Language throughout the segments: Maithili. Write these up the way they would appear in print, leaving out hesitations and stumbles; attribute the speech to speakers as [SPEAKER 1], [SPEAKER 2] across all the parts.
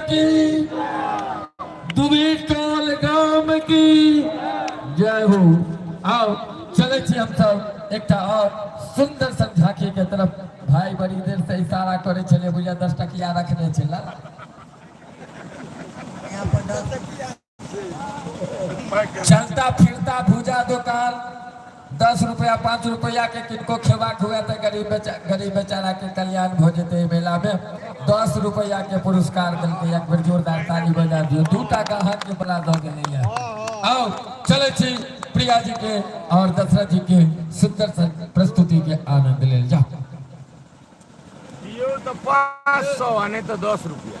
[SPEAKER 1] की, दुबी टोल गाम की जय हो। आओ चले छी हम सब एकटा और सुंदर सन झांकी के तरफ। भाई बड़ी देर से इशारा करे छले, बुझा 10 टकिया रखने छला। चलता फिरता भूजा दुकान 10 रुपया 5 रुपया के किनको खेबाक हुए तो गरीब बेचारा के कल्याण भ जेतै। मेला में 10 रुपया के पुरस्कार देलकै। एक बेर जोरदार ताली बजा दियौ। दूटा गाहक के बला दऽ गेलैया। आओ चलै छी, प्रिया जी के और दशरथ जी के सुंदर सन प्रस्तुति के आनंद लेल जाओ।
[SPEAKER 2] दियौ तऽ 500 आ नहि तऽ 10 रुपया।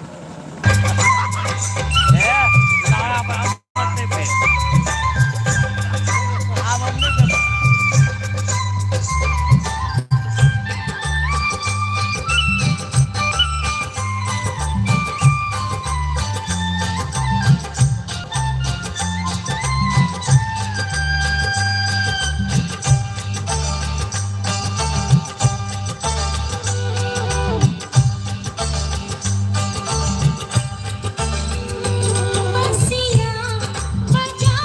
[SPEAKER 3] बसिया बजा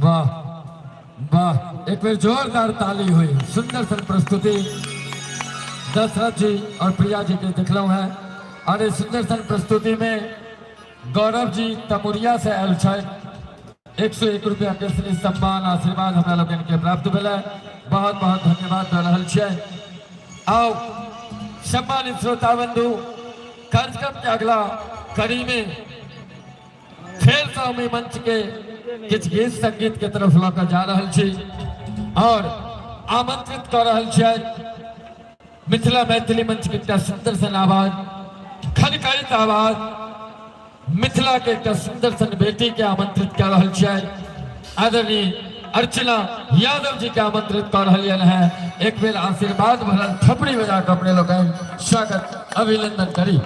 [SPEAKER 1] वाह वाह, एक बेर जोरदार ताली हुई। सुंदर सन प्रस्तुति दशरथ जी और प्रिया जी के देखलहुँ है। और इस सुंदर सन प्रस्तुति में गौरव जी तमुरिया से आयल छथि, 101 रुपया के श्री सम्मान आशीर्वाद हमरा लोकनि के प्राप्त भेलै, बहुत बहुत धन्यवाद दऽ रहल छियै। आओ सम्मानित श्रोता बंधु, कार्यक्रम के अगला कड़ी में फेर से हम मंच के किछु गीत संगीत के तरफ लऽ कऽ जा रहल छी और आमंत्रित कऽ रहल छियै मिथिला मैथिली मंच के एकटा सुंदर सन आवाज, खनकैत आवाज, मिथिला के एकटा सुंदर सन बेटी के आमंत्रित कऽ रहल छियै। आदरणीय अर्चना यादव जी के आमंत्रित कऽ रहलियन है। एक बेर आशीर्वाद भरल थपड़ी बजा कऽ अपने लोकनि स्वागत अभिनंदन करी।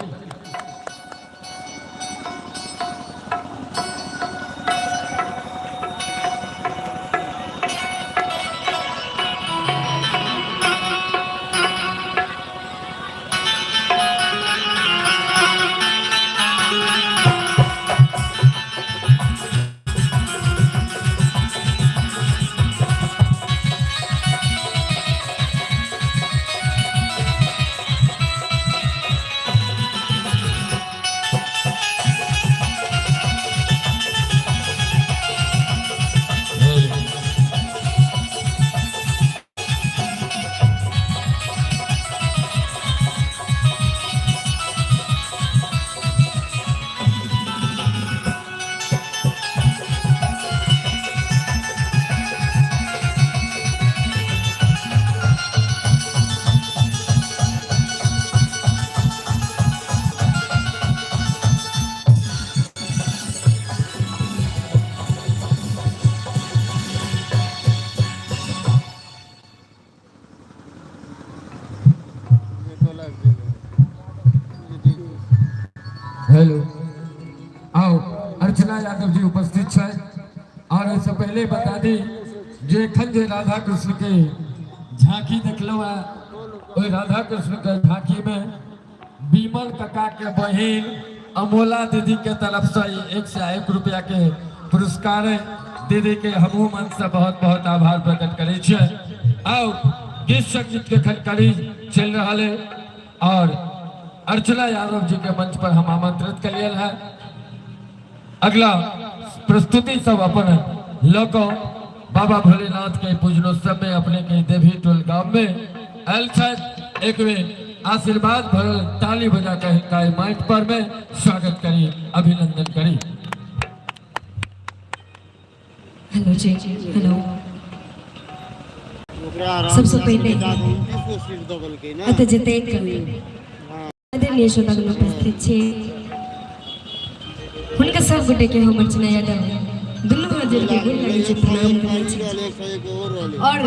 [SPEAKER 1] हेलो, आओ अर्चना यादव जी उपस्थित छथि। और एहिसँ पहिले बता दी जे एखन जे राधा कृष्ण के झांकी देखलहुँ है, ओहि राधा कृष्ण के झांकी में विमल कका के बहिन अमोला दीदी के तरफ से 101 रुपया के पुरस्कार है। दीदी के हमहूँ मन से बहुत बहुत आभार प्रकट करै छियै। आओ गीत संगीत के खनकरी चलि रहल है और अर्चना यादव जी के मंच पर हम आमंत्रित कलियन है। अगला प्रस्तुति सब अपन लऽ कऽ बाबा भोलेनाथ के पूजनोत्सव में अपने के देवी टोल गांव में आयल छथि। एक बेर आशीर्वाद भरल ताली बजा के हिनका एहि माटि पर में स्वागत करी, अभिनंदन करी।
[SPEAKER 3] हेलो जी, हेलो। सबसँ पहिने एतऽ जतेक आदरणीय श्रोतागण उपस्थित छी, हुनका सब गोटे के हम अर्चना यादव दुनू हाथ जोड़ के गोर लागै छी, प्रणाम करै छी और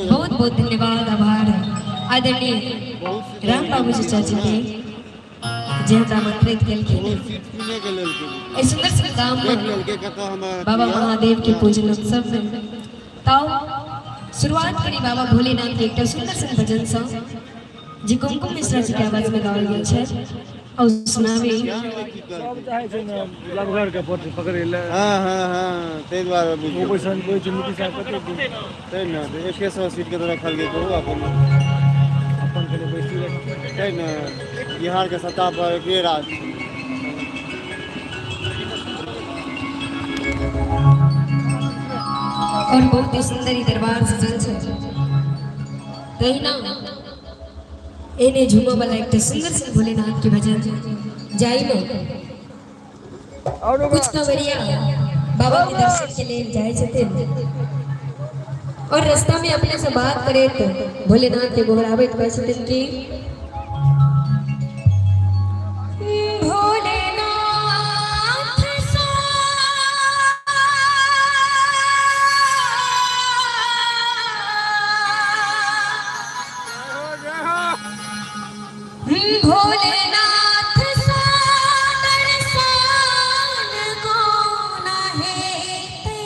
[SPEAKER 3] बहुत बहुत धन्यवाद आभार आदरणीय राम बाबू चाचा जी के जे हमरा आमंत्रित केलखिन एहि सुंदर सुंदर गाम में बाबा महादेव के पूजन उत्सव में। ताओ शुरुआत करी बाबा भोलेनाथ के एकटा सुंदर सन भजन सँ जे कुमकुम मिश्रा जी के आवाज में गाओल गेल छै और सुनाबी।
[SPEAKER 4] सब चाहै छै ने लवघर के पकड़ै लए।
[SPEAKER 5] हँ हँ हँ, ताहि दुआरे बुझि
[SPEAKER 4] ओ बैसल कहै छै नीतीश साहब कते दिन
[SPEAKER 5] तै ने एके सए सीटके तऽ रखलकै, कहू अपन
[SPEAKER 4] अपन कनि बैसी रखतै।
[SPEAKER 5] तै ने बिहारके सत्ता पर एकरे राज छै।
[SPEAKER 3] और बहुत ही सुंदर ई दरबार सजल छै। तहिना एने झूमऽ वाला एकटा सुंदर सन भोलेनाथ के भजन, जाहिमे कुछ कंवरिया बाबा के दर्शन के लेल जाइ छथिन और रास्ता में अपने से बात करैत भोलेनाथ के गोहराबैत कहै छथिन कि भोलेनाथ सा भोलेनाथ सा दर्शन कोना हेतै,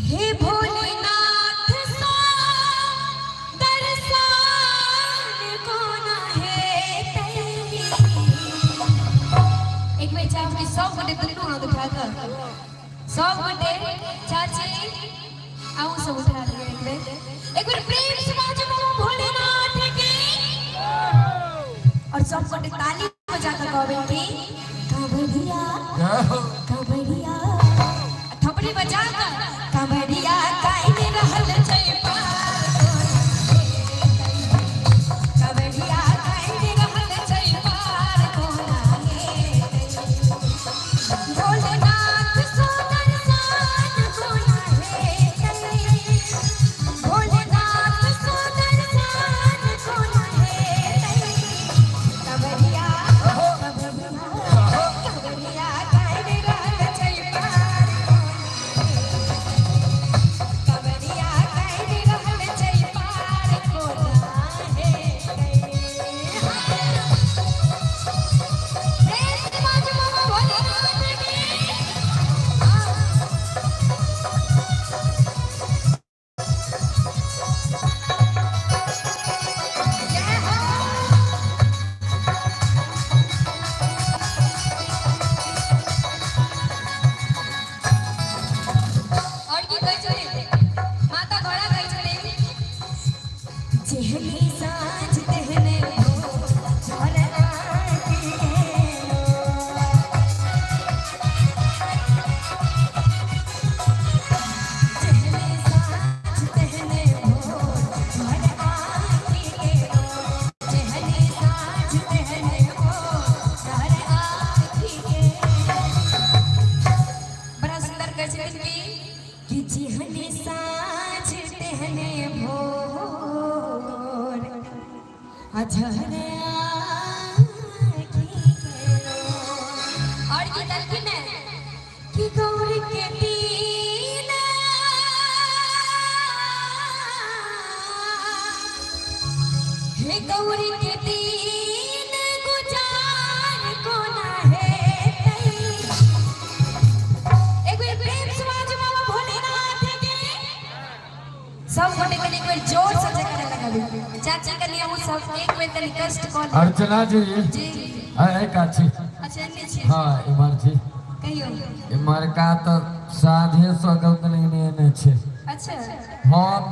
[SPEAKER 3] हे भोलेनाथ सा गोटे दुनू हाथ उठा कऽ सब गोटे चाची अहूँ सब उठा लिअ एक बेर एक बेर प्रेम से बाजू बाबा भोलेनाथ की। और सब गोटे ताली बजा कऽ कहबै कि कांवरिया कांवरिया, थपड़ी बजा कऽ कांवरिया काहे रहल छै पार, कांवरिया काहे रहल छै पार कोना हेतै, भोलेनाथ सोनर सान कोना हेतै, भोलेनाथ सोनर सान कोना हेतै, कांवरिया कांवरिया कांवरिया काहे रहल छै पार कोना, कांवरिया काहे रहल छै पार कोना हेतै। प्रेम से बाजू बाबा भोलेनाथ की। जय हो। और की कहै छलै माता घोड़ा कहै छलै जेहने साँझ तेहने भोर झरना के जेहने साँझ तेहने भोर झरना के जेहने साँझ तेहने भोर झरना के। बड़ा सुंदर कहै छथिन कि जेहने साँझ तेहने भोर अझर आँखि के लोर। और की कहलखिन ने कि गौर के दीना हे गौर के दीन गुजार कोना हेतै। एक बेर प्रेम से बाजू बाबा भोलेनाथ के। सब गोटे कनि एक बेर जोर से जयकारा लगाबू चाची, कनि अहूँ सब एक बेर कनि कष्ट कऽ लिअ।
[SPEAKER 1] अर्चना जी।
[SPEAKER 3] जी।
[SPEAKER 1] अरे काची।
[SPEAKER 3] अच्छा, एने छी।
[SPEAKER 1] हाँ, इमहर छी।
[SPEAKER 3] कहियौ।
[SPEAKER 1] इमहरका तऽ साझे सँ गंदनी ने छै।
[SPEAKER 3] अच्छा।
[SPEAKER 1] हम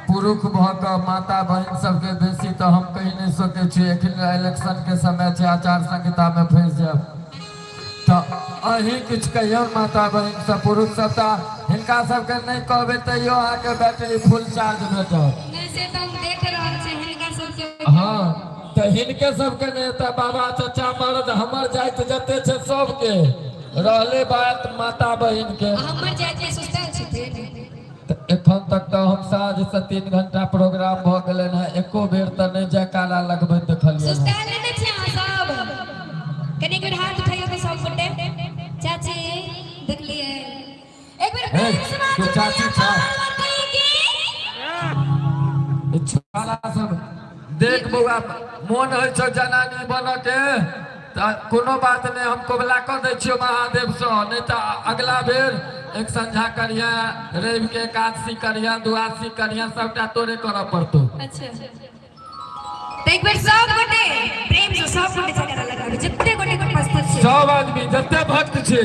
[SPEAKER 1] पुरुष भऽ कऽ माता बहिन सबके बेसी तऽ हम कहि नहि सकै छी। एखन इलेक्शन के समय छै, आचार संहिता में फँसि जायब। तऽ अहीं किछु कहियौ माता बहिन सब, पुरुष सब तऽ हिनका सबके नहि कहबै तैयो अहाँके बैटरी फुल चार्ज भेटत।
[SPEAKER 3] नहि, से तऽ हम देख रहल छी हिनका सबके।
[SPEAKER 1] हाँ, तऽ हिनके सबके नहि तऽ बाबा, चचा, मर्द, हमर जाति जते छै सबके। रहले बात माता बहिन के,
[SPEAKER 3] हमर जाति सुतल छथिन।
[SPEAKER 1] तऽ एखन तक तऽ हम साँझ से 3 घंटा प्रोग्राम भऽ गेलै हँ, एको बेर तऽ नहि जयकारा लगबैत देखलियै हँ।
[SPEAKER 3] सुस्तायल नहि छी अहाँ सब? कनि एक बेर हाथ उठाइयो तऽ सब गोटे। चाची, देखलियै? एक बेर
[SPEAKER 1] हे,
[SPEAKER 3] प्रेम से बाजू
[SPEAKER 1] तू चाची
[SPEAKER 3] मैया
[SPEAKER 1] छा।
[SPEAKER 3] पार्वती की।
[SPEAKER 1] ई छाला सब देख बौआ, मोन होइ छौ जनानी बनऽ के तऽ कोनो बात नहि, हम कबुला कऽ दै छियौ महादेवसँ। नहि तऽ अगला बेर एक संझा करिहे, रवि के एकादशी करिहे, द्वादशी करिहे, सबटा तोरे करऽ पड़तौ।
[SPEAKER 3] अच्छा, तऽ एक बेर सब गोटे प्रेम से सब गोटे जयकारा लगाबी, जते गोटे उपस्थित छी।
[SPEAKER 1] सब आदमी जते भक्त छै।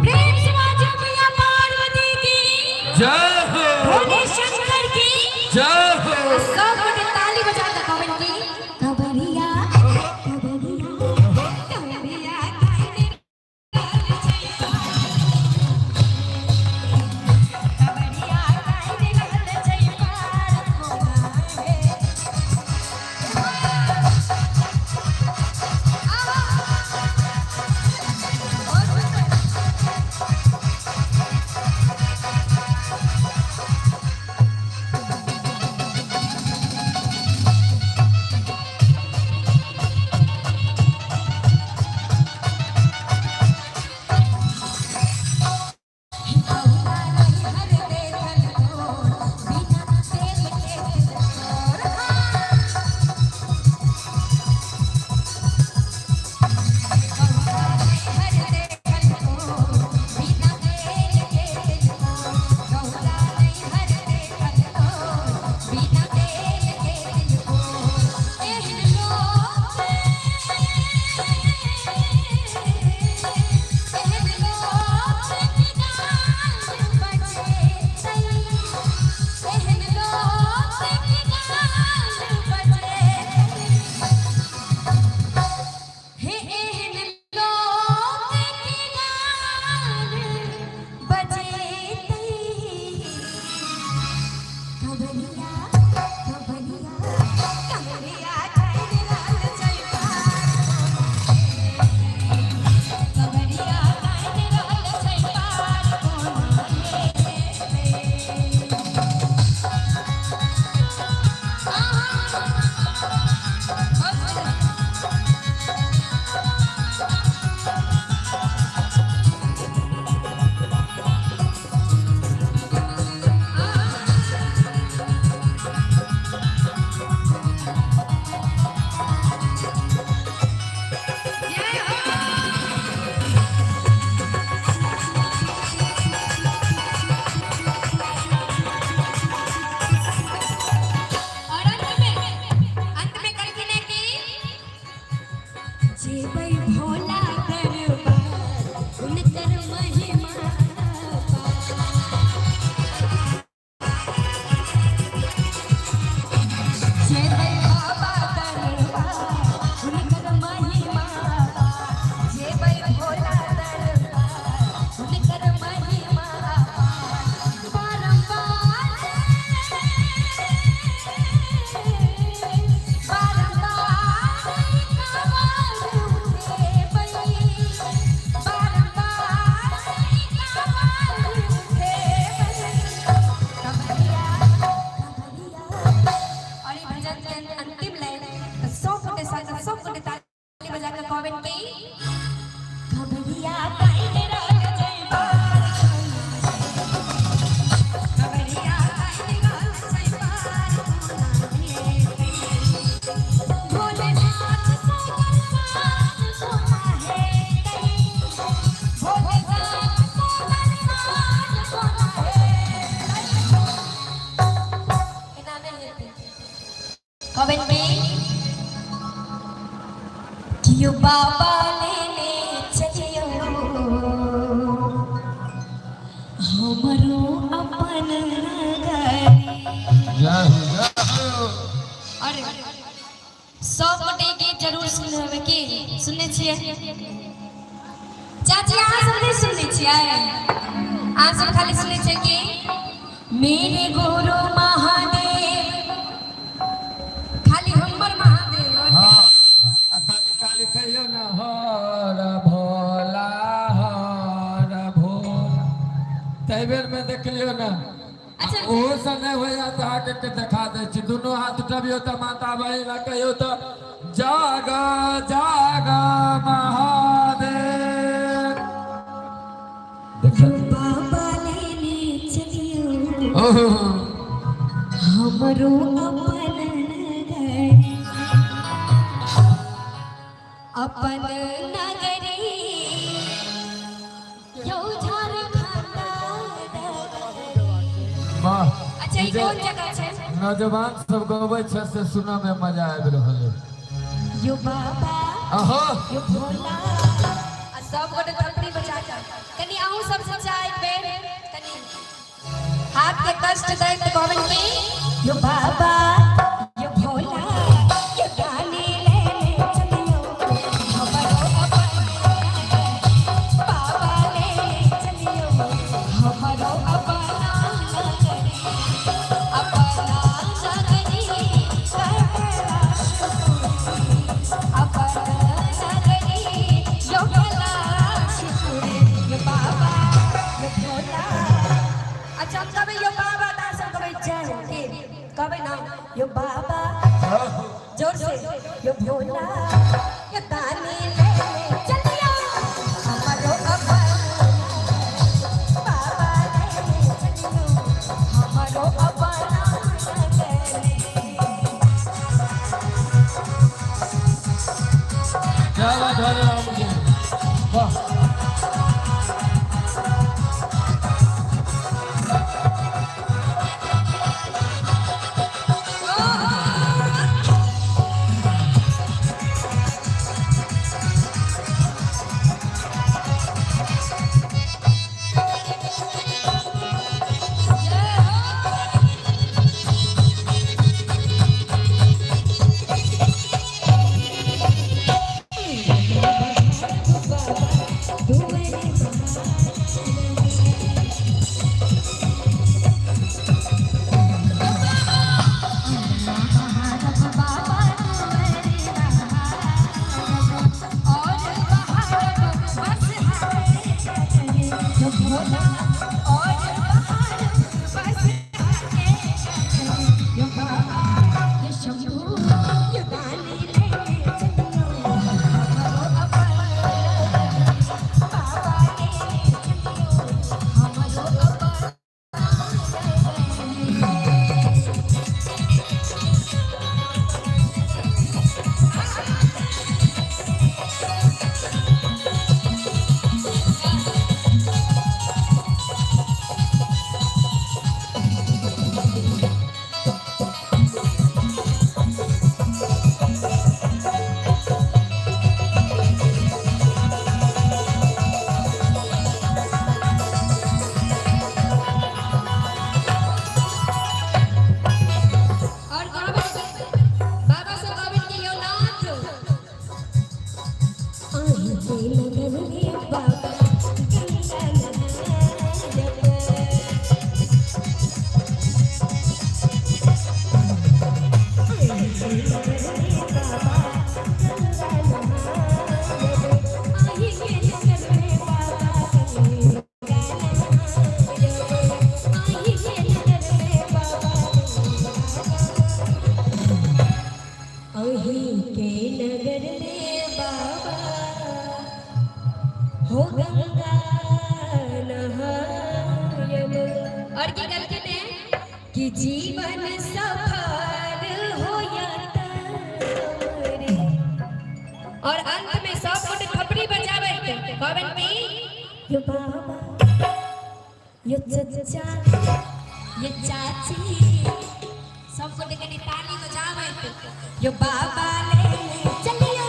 [SPEAKER 3] प्रेम से बाजू मैया पार्वती की।
[SPEAKER 1] जय हो।
[SPEAKER 3] भोले शंकर की।
[SPEAKER 1] जय हो।
[SPEAKER 3] सब गोटे ताली बजा कऽ कहबनि कि कांवरिया कांवरिया कांवरिया काहे रहल छै, कांवरिया काहे रहल छै पार कोना हे। आहा। बहुत सुंदर। जेबै भोला दरबार हुनकर महिमा जेबै बाबा दरबार हुनकर महिमा जेबै भोला दरबार हुनकर महिमा बारम्बार बारम्बार कांवर उठेबै बारम्बार कांवर उठेबै कमरिया कमरिया। और ई भजन के अंतिम लाइन तो सब गोटे साथ सब गोटे ताली बजा के कहबेन कि खबरिया काइन रह जइबा, खबरिया काइन रह जइबा, भोलेनाथ सागर पार कोना है कहीं, भोलेनाथ सागर पार कोना है कहीं। एना नहि हेतै। कहबेन कि कियो बाबा लेने चलियो हमरो अपन नगरी।
[SPEAKER 1] जय हो जय हो।
[SPEAKER 3] और सब गोटे गीत जरूर सुनबै की सुनने छियै चाची? अहाँ सब नहि सुनने छियै? अहाँ सब खाली सुनने छियै कि मेरे गुरु महादेव, खाली हमर महादेव।
[SPEAKER 1] हाँ, आ खाली खाली कहियौ ने हर भोला हर भोला, ताहि बेरमे देखलियौ ने।
[SPEAKER 3] अच्छा।
[SPEAKER 1] ओहो से नहि होइया तऽ अहाँके के देखा दै छी, दुनू हाथ उठबियौ तऽ माता बहिन आ कहियौ तऽ जाग जाग महादेव।
[SPEAKER 3] यो बाबा लेने चलियो
[SPEAKER 1] ओहो
[SPEAKER 3] हमरो अपन नगरी, अपन नगरी यौ झारखंड नगरी।
[SPEAKER 1] वाह।
[SPEAKER 3] अच्छा, ई कोन जगह छै?
[SPEAKER 1] नौजवान सब गबै छै से सुनऽ मे मजा आबि रहल है।
[SPEAKER 3] यो बाबा
[SPEAKER 1] अहो
[SPEAKER 3] यो भोला आ सब गोटे थपड़ी बजा के कनि अहूँ सब से एक बेर कनि हाथ के कष्ट दैत कहबेन कि यो बाबा यो भोला यो दानी लेने चलियो हमरो अपन बाबा लेने चलियो हमरो अपना नगरी, अपना नगरी कैलाशपुरी, अपना नगरी यो कैलाशपुरी, यो बाबा यो भोला। अच्छा, हम कहबै यो बाबा तऽ सब कहबै जय हो के कहबै ना यो बाबा जोर से यो भोला यो दानी ले चलियो हमरो अपन बाबा ले चलियो हमरो अपना नगरी।
[SPEAKER 1] जय बात हरे राम जी, वाह।
[SPEAKER 3] जय हो। आही के नगर में बाबा गंगा नहायब। के नगर में बाबा हो गंगा नहायब। और की गल कहते हैं कि जीवन सफल हो जाता रे। और अंत में सब गोटे थपड़ी बजावे कहबन की यो बाबा, यो चचा, यो चाची, सब गोटे कनी ताली बजावे, यो बाबा ले चलियो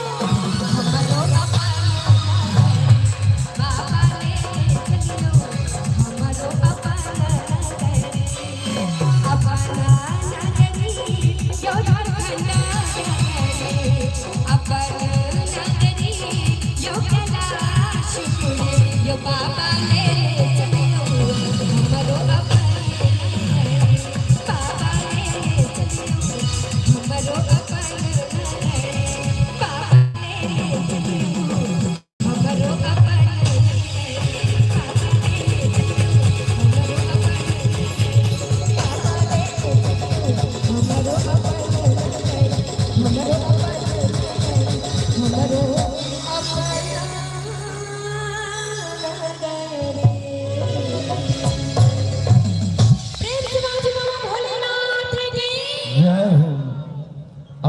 [SPEAKER 3] हमरो अपना, बाबा ले चलियो हमरो अपना नगरी, अपना नगरी यो झारखंड नगरी, अपना नगरी यो कैलाशपुर, यो बाबा ले चलियो हमरो अपना नगरी, बाबा ले चलियो हमरो अपना नगरी, बाबा ले चलियो हमरो अपना नगरी, बाबा ले चलियो हमरो अपना नगरी, बाबा ले चलियो हमरो अपना नगरी, हमरो अपना नगरी, हमरो अपना नगरी। प्रेम से बाजू बाबा भोलेनाथ की
[SPEAKER 1] जय हो।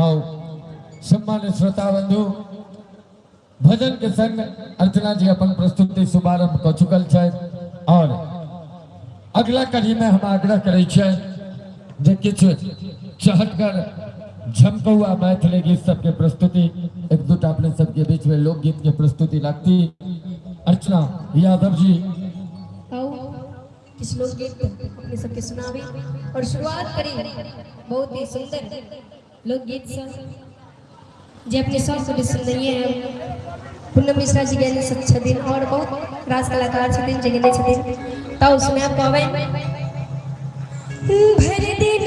[SPEAKER 1] आओ सम्मानित श्रोता बंधु, भजन के संग अर्चना जी अपन प्रस्तुति शुभारंभ कऽ चुकल छथि और अगला कड़ी में हम आग्रह करै छियै जे किछु चहटगर झमकौआ मैथिली गीत सबके प्रस्तुति एक दूटा अपने सबके बीच में लोकगीत के प्रस्तुति रखती अर्चना यादव जी।
[SPEAKER 3] आओ किछु लोकगीत अपने सबके सुनाबी और शुरुआत करी बहुत ही सुंदर लोकगीत से जे अपने सब गोटे सुनैए हैं। पूनम मिश्रा जी गेने सब छथिन और बहुत रास कलाकार छथिन जे गेने छथिन, तऽ सुना पाबै। भरि दिन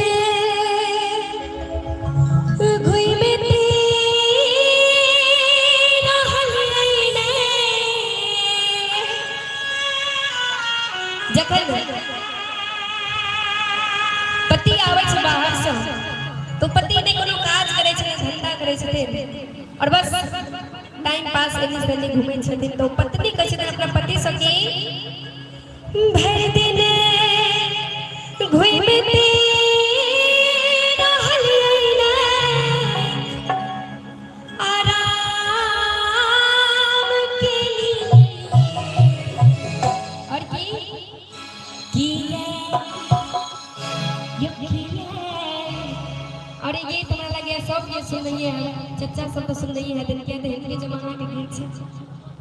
[SPEAKER 3] घुमते रहल, जखन पति आबै छै बाहरसँ तो पति नहि कोनो काज करै छथिन, धंधा करै छथिन और बस टाइम पास एनी से एनी घूमै छथिन, तो पत्नी कहै छथिन अपना पतिसँ कि भरि दिन घुमिते रहलियै ने, आराम के लिए और की किया यो किया। और ये गीत हमरा लगे सब गीत सुनैए है, चचा सब तो सुनैए है, दिन के के जमाना के गीत छै।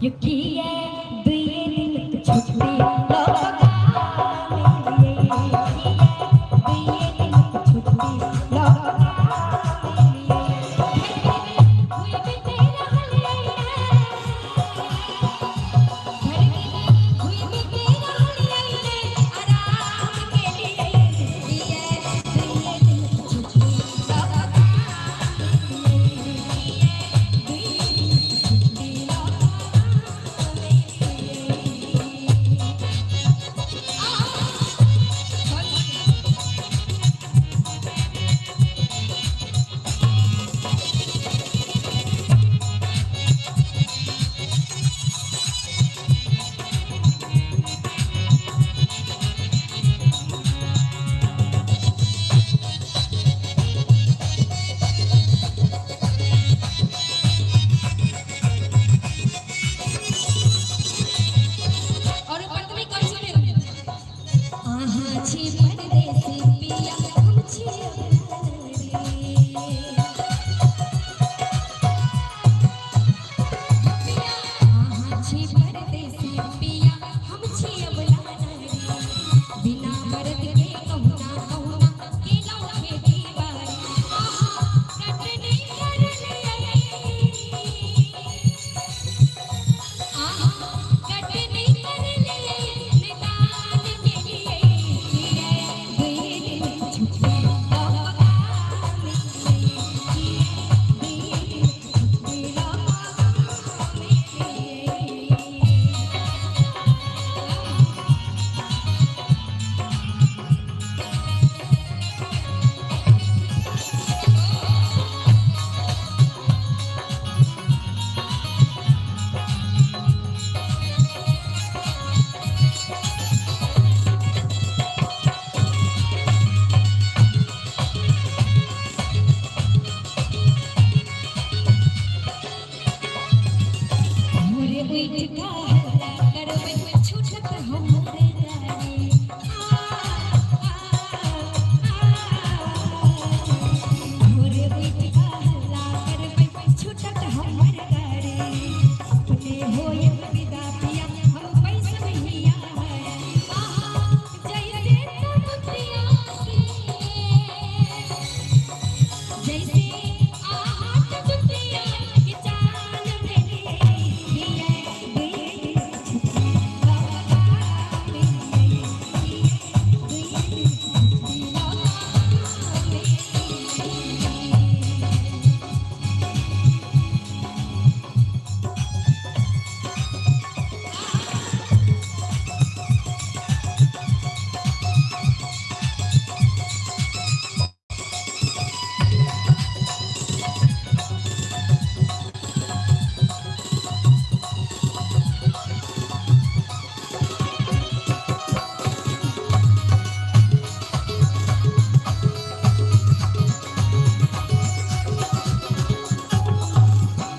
[SPEAKER 3] यो किया दुइये दिन के छुट्टी लऽ दुइये दिन के छुट्टी लऽ घुमिते रहलियै घुमिते रहलियै आराम के लिए, किया दुइये दिन के छुट्टी लऽ दुइये दिन के छुट्टी लऽ। उठि कऽ हल्ला करबै छूटत हमर गाड़ी आ आ आ भोरे उठि कऽ हल्ला करबै छूटत हमर गाड़ी अपने होयब विदा पिया हम पैसब हिया आहा जैसे तब प्रिया के जैसे आहट दुतिया के चान भेलिए दिया दुइये दिन छुट्टी लौका मिलिए दुइये दिन छुट्टी लौका मिलिए।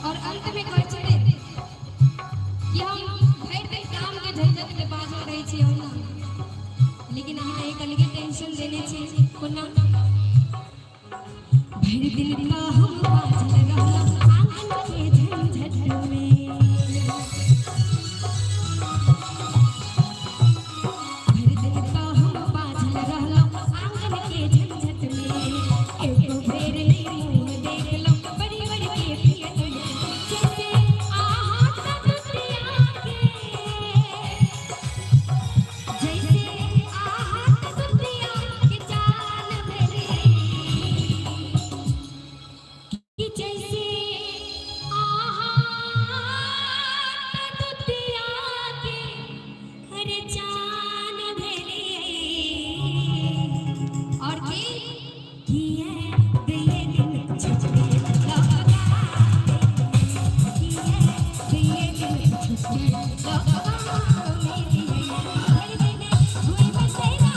[SPEAKER 3] और अंत में कहै छथिन कि हम भरि दिन काम के झंझट में बाझल रहै छी हम ना, लेकिन अहाँ एक अलगे टेंशन देने छी कोना। भरि दिन का हम बाझल रहलहुँ आंगन के झंझट में, भरि दिन का हम बाझल रहलहुँ आंगन के झंझट में, एको बेर नहि मुँह देखलहुँ परिवार के फियत में, जैसे आहा दुतिया के, जैसे आहा दुतिया के चान भेलिए, कि जैसे आहा दुतिया के हर चान भेलिए। और की किए दुइये दिन छुट्टी लौका, किए दुइये दिन छुट्टी लौका मिलिए, भरि दिन घुमि रहलियै,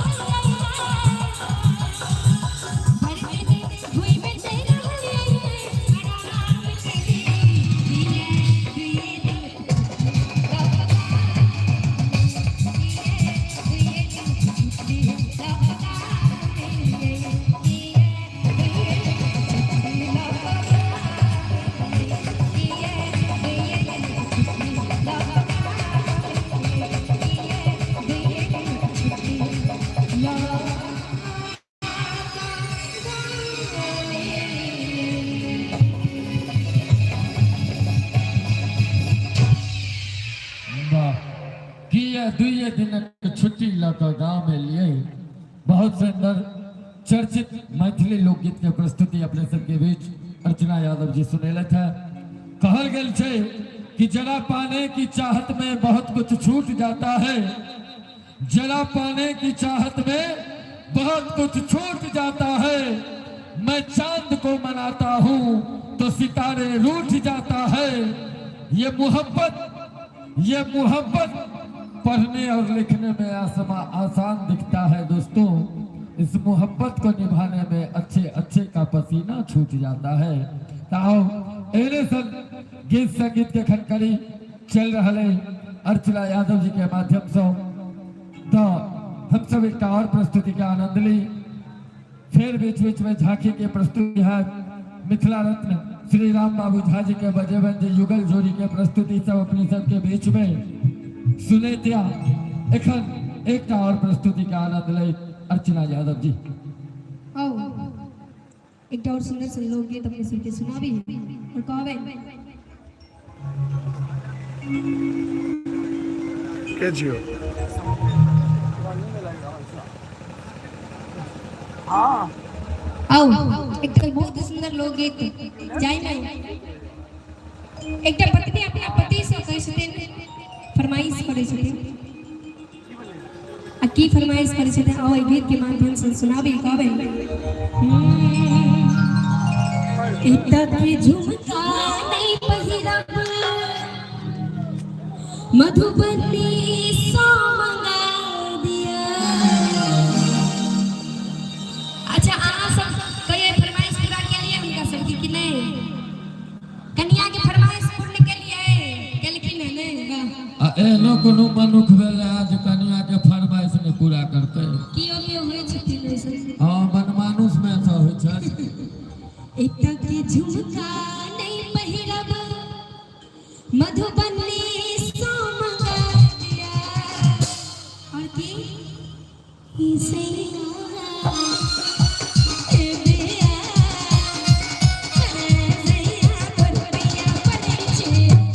[SPEAKER 3] भरि दिन घुमि रहलियै, आराम करियै, किए दुइये दिन छुट्टी लौका,
[SPEAKER 1] वाह, किया दुइये दिनक छुट्टी लऽ कऽ गाँव में लिए। बहुत सुंदर चर्चित मैथिली लोकगीत के प्रस्तुति अपने सबके बीच अर्चना यादव जी सुनेलथि है। कहल गेल छै कि जरा पाने की चाहत में बहुत कुछ छूट जाता है, जरा पाने की चाहत में बहुत कुछ छूट जाता है, मैं चांद को मनाता हूँ तो सितारे रूठ जाता है, ये मोहब्बत, ये मोहब्बत पढ़ने और लिखने में आसमा आसान दिखता है दोस्तों, इस मोहब्बत को निभाने में अच्छे अच्छे का पसीना छूट जाता है। ताओ एहने सन गीत संगीत के खनकड़ी चल रहा है अर्चना यादव जी के माध्यम से, तो हम सब एक और प्रस्तुति के आनंद ली। फिर बीच बीच में झांकी के प्रस्तुति है मिथिला रत्न श्री राम बाबू झा जी के बजेबन जी युगल जोड़ी के प्रस्तुति सब अपने सबके बीच में सुने त्या। एखन एक और प्रस्तुति के आनंद ले अर्चना यादव जी।
[SPEAKER 3] आओ एकटा और सुंदर सन लोकगीत अपने सबके सुनाबी और कहबै।
[SPEAKER 2] के छियौ?
[SPEAKER 3] आओ एकटा बहुत सुंदर लोकगीत जाहि में एकटा पत्नी अपना पति से कहै छथिन, फरमाइश करै छथिन, आ की फरमाइश करै छथिन आओ एहि गीत के माध्यम से सुनाबी कहबै। एकटा के झुमका नहीं पहिरब मधुबनी सौ मंगा दिया। अच्छा अहाँ सब कहियो फरमाइश पूरा केलियै हुनका सबके कि नहि? कनिया के फरमाइश पूर्ण केलियै? केलखिन है नहि?
[SPEAKER 1] एहनो कोनो मनुख भेलै आज कनिया के फरमाइश नहि पूरा करतै।
[SPEAKER 3] कियो कियो होइ छथिन ऐसन।
[SPEAKER 1] हँ, बनमानुष मे से होइ छै।
[SPEAKER 3] एकटा के झुमका नहीं पहिरब, मधुबनी सो मंगा दिया। और की ई सैया ए बिया, अरे सैया तोर रुपैया पड़ै छै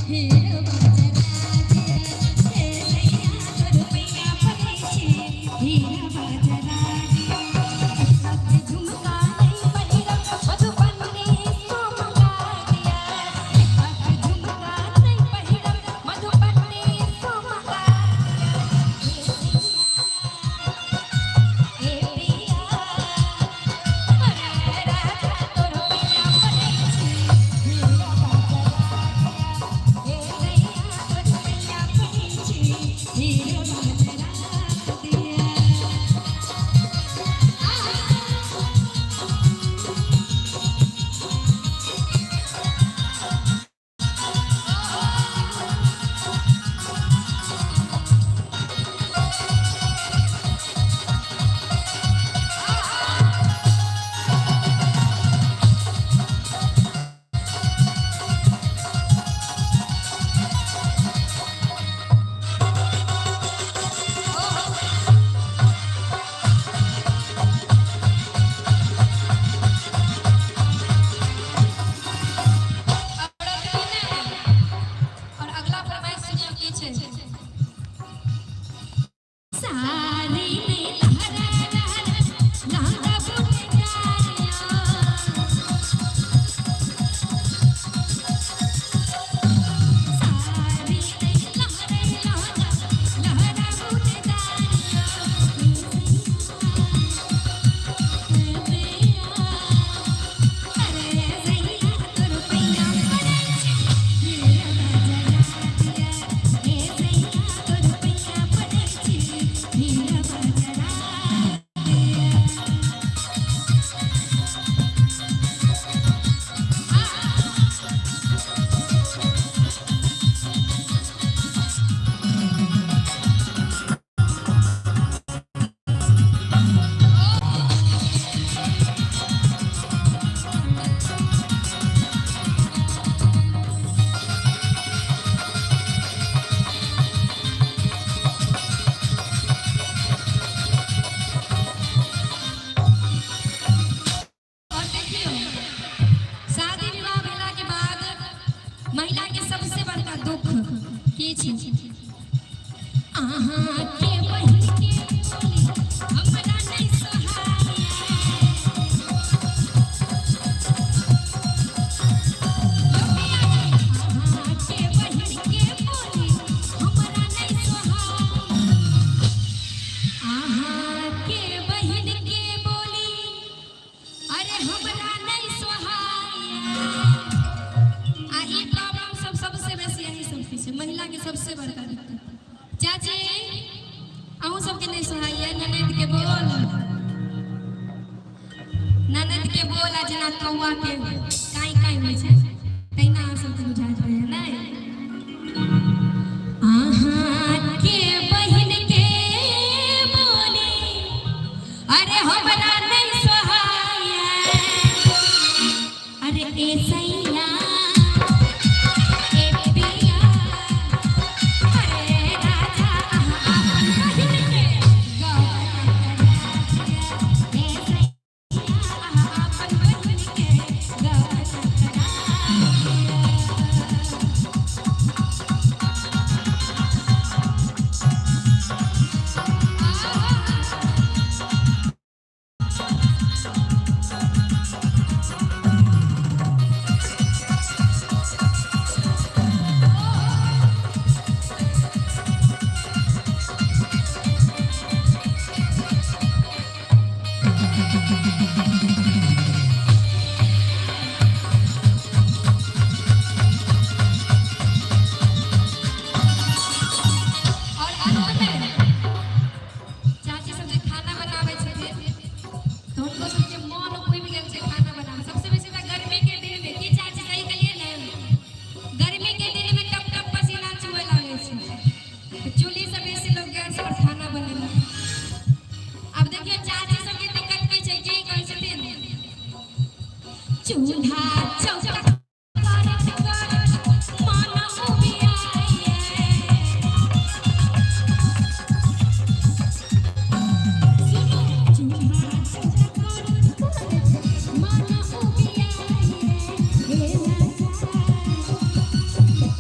[SPEAKER 3] हीरो बाजरा दिया। ए सैया तोर रुपैया पड़ै छै हीरो बाजरा दिया। एकटा के झुमका नहीं पहिरब, मधुबनी सो मंगा दिया। एकटा के झुमका नहीं पहिरब, मधुबनी सो मंगा दिया। ए सैया ए पिया, अरे राजा तोर रुपैया पड़ै छै हीरा बाजरा दिया। ए सैया तोर रुपैया पड़ै छै हीरा बाजरा दिया। और अगला फरमाइश सुनियो की छै। सारी ने लहरा लहरा लहंगा बुटकारिया, सारी ने लहरा लहरा लहरा बुटकारिया। अरे सैया तोर रुपैया पड़ै छै हीरा बाजरा दिया। हे सैया तोर रुपैया पड़ै छै हीरा बाजरा दिया। और देखियो, शादी विवाह भेला के बाद महिला के सबसे बड़का दुख की छै? अहाँ के बहिन के बोली हमरा नहीं सोहाइया। अहाँ के बहिन के बोली हमरा नहीं सोहाइया। अहाँ के बहिन के बोली अरे हमरा नहीं सोहाइया। आ ई प्रॉब्लम सब सबसे बेसी यही सबके छै, महिला के सबसे बड़का दिक्कत। चाची, अहूँ सबके नहीं सोहाइया ननद के बोल? ननद के बोल आ जेना कौआ के काई काई होइ छै, तहिना अहाँ सबके बुझाइत होइया नहि?